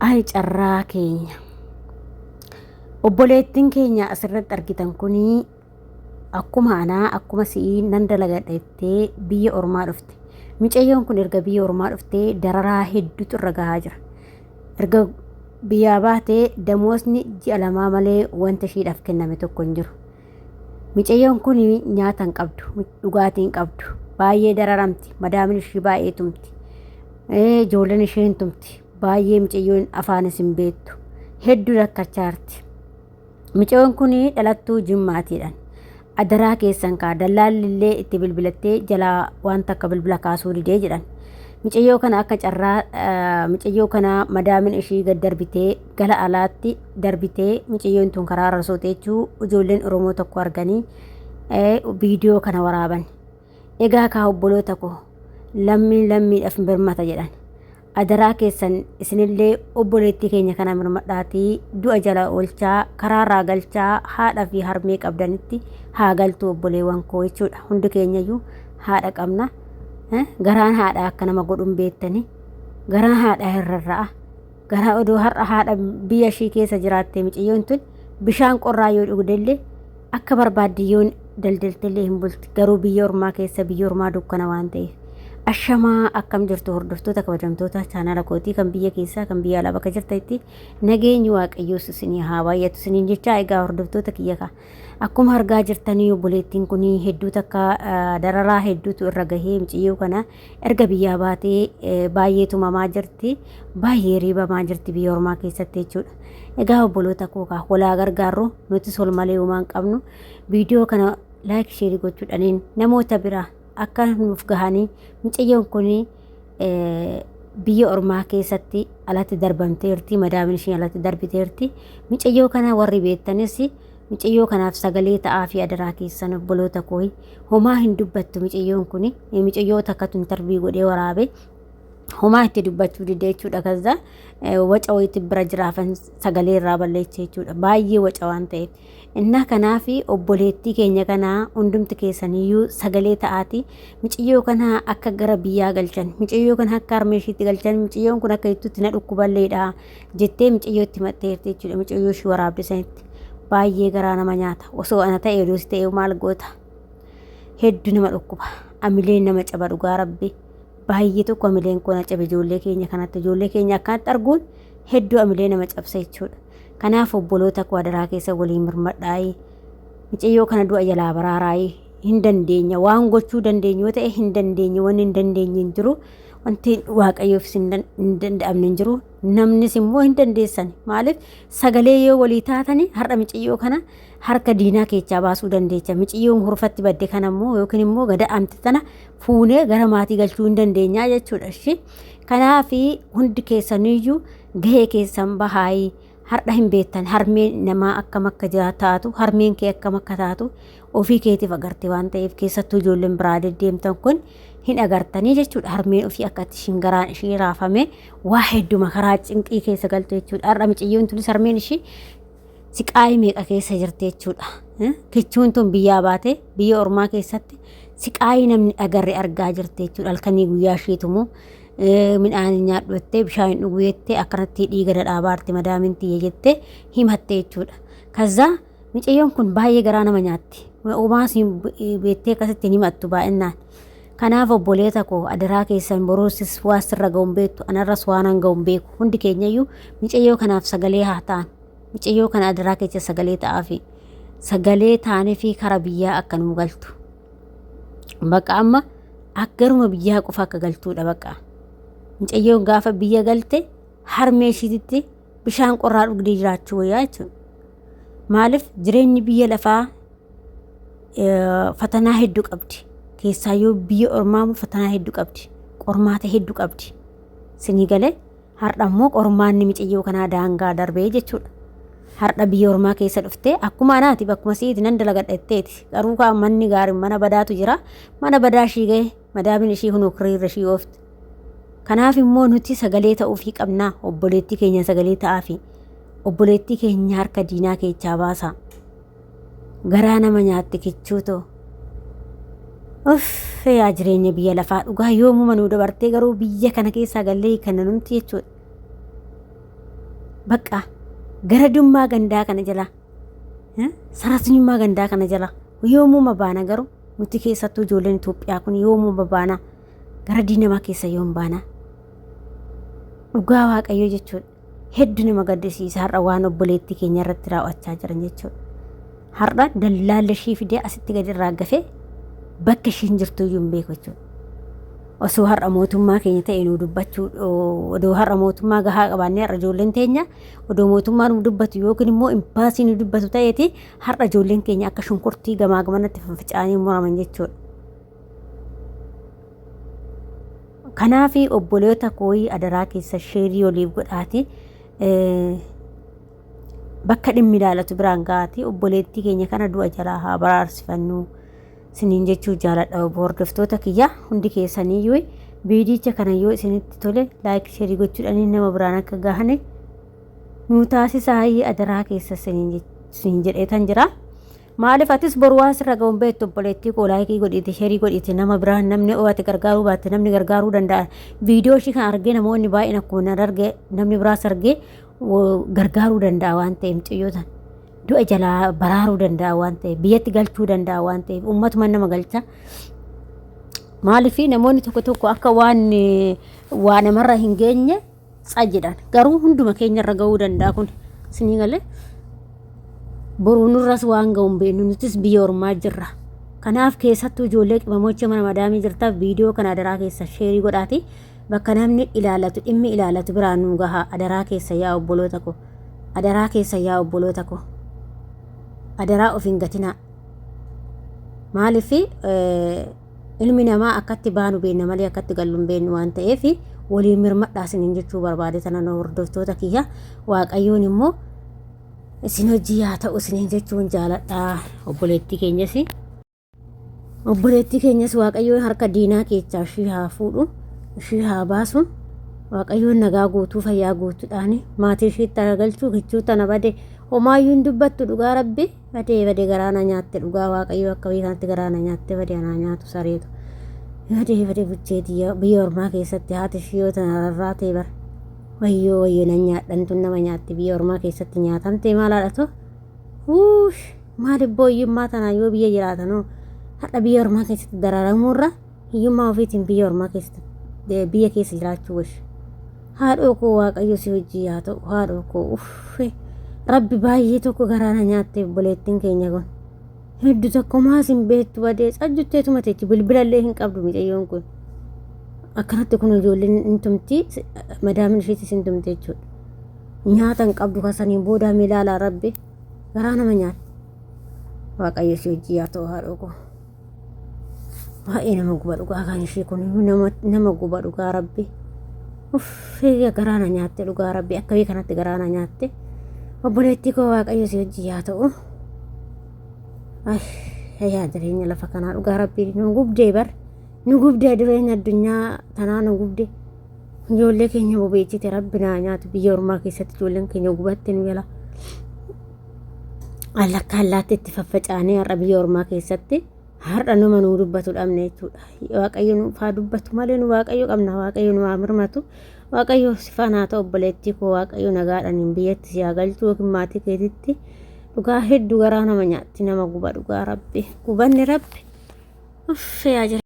Ay carraa keenya. Obboleettiin keenya asirratti argitan kun akkuma anaa akkuma si'ii nan dalagadha jettee biyya ormaa dhufte. Micayyoon kun erga biyya ormaa dhuftee dararaa hedduutu irra gahaa jira. Erga biyyaa baatee damoosni ji'a lamaa malee wanta ishiidhaaf kenname tokko hin jiru. Micayyoon kun nyaata hin qabdu, dhugaatii hin qabdu, baay'ee dararamti, madaamin ishii baay'ee tumti, ijoolleen ishee hin tumti, baay'ee micayyoon afaanis hin beektu, hedduu rakkachaa jirti. Micayyoon kun dhalattuu Jimmaatiidhaan. Adaraa keessan kaa dallaalli illee itti bilbilattee jalaa waan takka bilbila kaasuu didee jedhan. Micayyoo kana akka carraa micayyoo kana madaamin ishii gad darbitee gala alaatti darbitee micayyoon tun karaa irra soote jechuu ijoolleen Oromoo tokko arganii viidiyoo kana waraaban. Egaa kaa obboloota koo lammiin lammiidhaaf birmata jedhan. Adaraa keessan isinillee obboleettii keenya kana mirmadhaatii du'a jala oolchaa karaarraa galchaa haadha fi harmee qabdanitti haa galtu obboleewwan koo jechuudha. Hundi keenyayyuu haadha qabna. Garaan haadhaa akka nama godhuun beektani. Garaan haadhaa hin rarra'a. Garaa odoo har'a haadha biyya ishii keessa jiraatte miciyyoon tun bishaan qorraa yoo dhugdellee akka barbaadde yoon daldaltellee hin bulti. Garuu biyya ormaa keessa biyya ormaa dukkana waan ta'eef. Ashamaa akkam jirtu hordoftoota kabajamtoota chaanaala kootii kan biyya keessaa kan biyya alaa bakka jirtanitti nageenyi waaqayyoos isinii haa baay'atu isiniin jechaa egaa hordoftoota kiyya kaa. Akkuma argaa jirtanii obboleettiin kun hedduu takka dararaa hedduutu irra gahee miciyyoo kana erga biyyaa baatee baay'ee tumamaa jirti baay'ee riibamaa jirti biyya ormaa keessatti jechuudha. Egaa obboloota koo kaa walaa gargaarru nutis ol malee homaa hin qabnu viidiyoo kana laayik sheerii gochuudhaaniin namoota biraa akka nuuf gahanii miciyyoon kun biyya ormaa keessatti alatti darbamteerti madaamin isheen alatti darbiteerti micayyoo kana warri beektanis micayyoo kanaaf sagalee ta'aa fi adaraa keessan obboloota koo homaa hin dubbattu micayyoon kun micayyoo takkatu intarvii godhee waraabe homaa itti dubbachuu dide jechuudha kaza waca wayitti bira jiraafan sagalee irraa balleecha jechuudha baay'ee waca waan ta'eef Innaa kanaaf obboleettii keenya kana hundumti keessaniyyuu sagalee ta'aati miciyyoo kana akka gara biyyaa galchan miciyyoo kana akka harmee ishiitti galchan miciyyoon kun akka jettutti na dhukkuballeedha jettee miciyyootti himatteerti jechuudha miciyyoo ishii waraabde sanitti baay'ee garaa nama nyaata osoo ana ta'e odoo si ta'e maal goota hedduu nama dhukkuba amileen nama caba dhugaa rabbi baay'ee tokko amileen koo na cabe ijoollee keenya kanatti ijoollee keenya akkanatti arguun hedduu amilee nama cabsa jechuudha. Kanaaf obboloota koo adaraa keessa waliin mirmadhaayi. Micayyoo kana du'a jalaa baraaraayi. Hin dandeenya. Waan gochuu dandeenyu yoo ta'e hin dandeenye. Wanni hin dandeenye hin jiru. Wanti waaqayyoofis hin danda'amne hin jiru. Namnis immoo hin dandeessan. Maaliif sagalee yoo walii taatani har'a micayyoo kana harka diinaa keechaa baasuu dandeecha. Micayyoon hurfatti badde kana immoo yookiin immoo gada'amte tana fuunee gara maatii galchuu hin dandeenyaa jechuudha. Ishii kanaaf hundi keessaniyyuu gahee keessan bahaayi har'a hin beektan harmeen namaa akkam akka taatu harmeen kee akkam akka taatu ofii keetiif agarte waan ta'eef keessattuu ijoolleen biraa deddeemtan kun hin agartanii jechuudha harmeen ofii akka itti ishiin garaan ishii raafame waa hedduu makaraa cinqii keessa galtu jechuudha har'a miciyyoon tunis harmeen ishii siqaayii meeqa keessa jirti jechuudha kichuun tun biyyaa baate biyya ormaa keessatti siqaayii namni agarre argaa jirti jechuudha halkanii guyyaa ishiitumoo midhaan hin nyaadhu jettee bishaan hin dhugu jettee akkanatti dhiiga na dhaabaarti madaamin tiyya jettee himatte jechuudha. Kaza micayyoon kun baay'ee garaa nama nyaatti. Homaa siin beektee akkasitti hin himattu baay'inaan. Kanaaf obboleeta koo adaraa keessan boruusis waa sirra ga'u hin beektu anarras waan an ga'u hin beeku hundi keenyayyuu micayyoo kanaaf sagalee haa ta'an. Micayyoo kana adaraa keessa sagalee ta'aafi sagalee taanefi kara biyyaa akka nuu galtu. Bakka amma Garuma biyyaa qofa akka galtuudha bakka. Mucayyoon gaafa biyya galte harmee ishiititti bishaan qorraa dhugdee jiraachuu wayyaa jechuudha. Maaliif jireenyi biyya lafaa fatanaa hedduu qabdi. Keessaayyuu biyya ormaa fatanaa hedduu qabdi. Qormaata hedduu qabdi. Sinii galee Har'a immoo qormaanni micayyoo kanaa daangaa darbee jechuudha. Har'a biyya ormaa keessa dhuftee akkuma anaati bakkuma siiti nan dalagadha jetteeti. Garuu kaa manni gaariin mana badaatu jira. Mana badaa ishii gahe madaamin ishii kunoo kiriirra ishii oofti. Kanaaf immoo nuti sagalee ta'uufii qabnaa obboleettii keenya sagalee ta'aafi. Obboleettii keenya harka diinaa keechaa baasaa. Garaa nama nyaatti kichuu too. Uff yaa jireenya biyya lafaa dhugaa yoomuma nuu dabartee garuu biyya kana keessaa gallee kana numti jechuudha. Bakka garadummaa gandaa kana jala sarasummaa gandaa kana jala yoomuma baana garuu nuti keessattuu ijoolleen Itoophiyaa kun yoomuma baana gara diinamaa keessa yoom baana dhugaa waaqayyoo jechuudha. Hedduu nama gaddisiisa har'a waan obboleettii keenya irratti raawwachaa jiran jechuudha. Har'a dallaalli ishii fidee asitti gadi irraa gafee bakka ishiin jirtu iyyuu hin beeku jechuudha. Osoo har'a mootummaa keenya ta'e nu dubbachuu odoo har'a mootummaa gahaa qabaannee har'a ijoolleen teenya odoo mootummaa nu dubbatu yookiin immoo imbaasii nu dubbatu ta'eeti har'a ijoolleen keenya akka shunkurtii gamaa gamanatti faffaca'anii muraman jechuudha. Kanaaf obboleota kooyii adaraa keessa sheerii oliif godhaati. Bakka dhimmi ilaalatu biraan ga'aati obboleettii keenya kana du'a jalaa haa baraarsifannu siniin jechuu jaaladha hordoftoota kiyya hundi keessaniyyuu viidiyicha kana yoo isinitti tole laayik sheerii gochuudhaan nama biraan akka gahane nu taasisaa adaraa keessa siniin jedheetan jira. Maaliif atis boru waan sirra ga'u hin beektu obboleettii koo laayikii godhiiti sheerii godhiiti nama biraan namni oo ati gargaaruu baatte namni gargaaruu danda'a. Viidiyoo ishii kan argee namoonni baay'een akkuma nan arge namni biraas argee gargaaruu danda'a waan ta'eef mucayyoo du'a jalaa baraaruu danda'a waan ta'eef biyyatti galchuu danda'a waan ta'eef uummatuma nama galcha. Maaliif namoonni tokko tokko akka waan waa namarra hin geenye tsa jedhan garuu hunduma keenyarra ga'uu danda'a kun sinii galee boruu nurras waan ga'u hin beeknu nutis biyya ormaa jirra. Kanaaf keessattuu ijoollee qimamocha mana madaamii jirtaaf viidiyoo kana adaraa keessa sheerii godhaati bakka namni ilaalatu dhimmi ilaalatu biraan nu gaha adaraa keessa yaa obboloota ko adaraa keessa yaa obboloota ko adaraa of hin gatinaa maaliif Ilmi namaa akkatti baanu beekna malee akkatti gallu hin beeknu waan ta'eef waliin mirmadhaa isiniin jechuu barbaade tana hordoftoota kiyya waaqayyoon immoo isin hojii haa ta'u isiniin jechuun jaaladha obboleettii keenyas. Obboleettii keenyas waaqayyoon harka diinaa keessaa ishii haa fuudhu ishii haa baasu waaqayyoon nagaa guutuu fayyaa guutuudhaan maatii ishiitti haa galchuu kichuu tana bade homaayyuu hin dubbattu dhugaa rabbi. Badee badee garaa na nyaatte dhugaa waaqayyoo akka biyya kanatti garaa na nyaatte badee anaa nyaatu sareetu. Badee badee bucheeti biyya ormaa keessatti haati ishii yoo tana rarraatee bara. Wayyoo wayyoo nan nyaadhan tun nama nyaatti biyya ormaa keessatti nyaatamtee maal haadha Wuush maal ibboo hiyyummaa tanaa yoo biyya jiraatanoo hadha biyya ormaa keessatti dararamuurra hiyyummaa ofiitiin biyya ormaa keessatti biyya keessa jiraachuu wayya. Haadhoo koo waaqayyo si hojii haa ta'u haadhoo koo uffee rabbi baay'ee tokko garaa na nyaatte obboleettiin keenya kun hedduu tokko maas hin beektu badee cajjutteetuma teechi bilbilallee hin qabdu mucayyoon kun akkanatti kun ijoolleen hin tumti madaamin isheetis hin tumti jechuudha nyaata hin qabdu kasaniin boodaa milaalaa rabbi garaa nama nyaatti waaqayyo si hojii haa ta'u haadhoo koo. Baay'ee nama guba dhugaa kan ishee kun nama nama guba dhugaa rabbi. Uffee garaa na nyaatte dhugaa rabbi akka biyya kanatti garaa na nyaatte. Obboleettii koo waaqayyo si hojii haa ta'u. Ay yaa jireenya lafa kanaa dhugaa rabbi nu gubdee bar nu gubdee jireenya addunyaa tanaa nu gubdee. Ijoollee keenya bobeechite rabbi naa nyaatu biyya ormaa keessatti ijoolleen keenya gubatte nu jala. Allakka allaatti itti faffacaanee har'a biyya ormaa keessatti har'a nama nuu dubbatu dhabne jechuudha. Waaqayyo nuuf haa dubbatu malee nu waaqayyo qabna waaqayyo nu haa mirmatu. Waaqayyo si faana haa ta'u obboleettii koo waaqayyo nagaadhaan hin biyyatti si haa galchu yookiin maatii keetitti dhugaa hedduu garaa nama nyaatti nama guba dhugaa rabbi gubanni rabbi uffee yaa jira.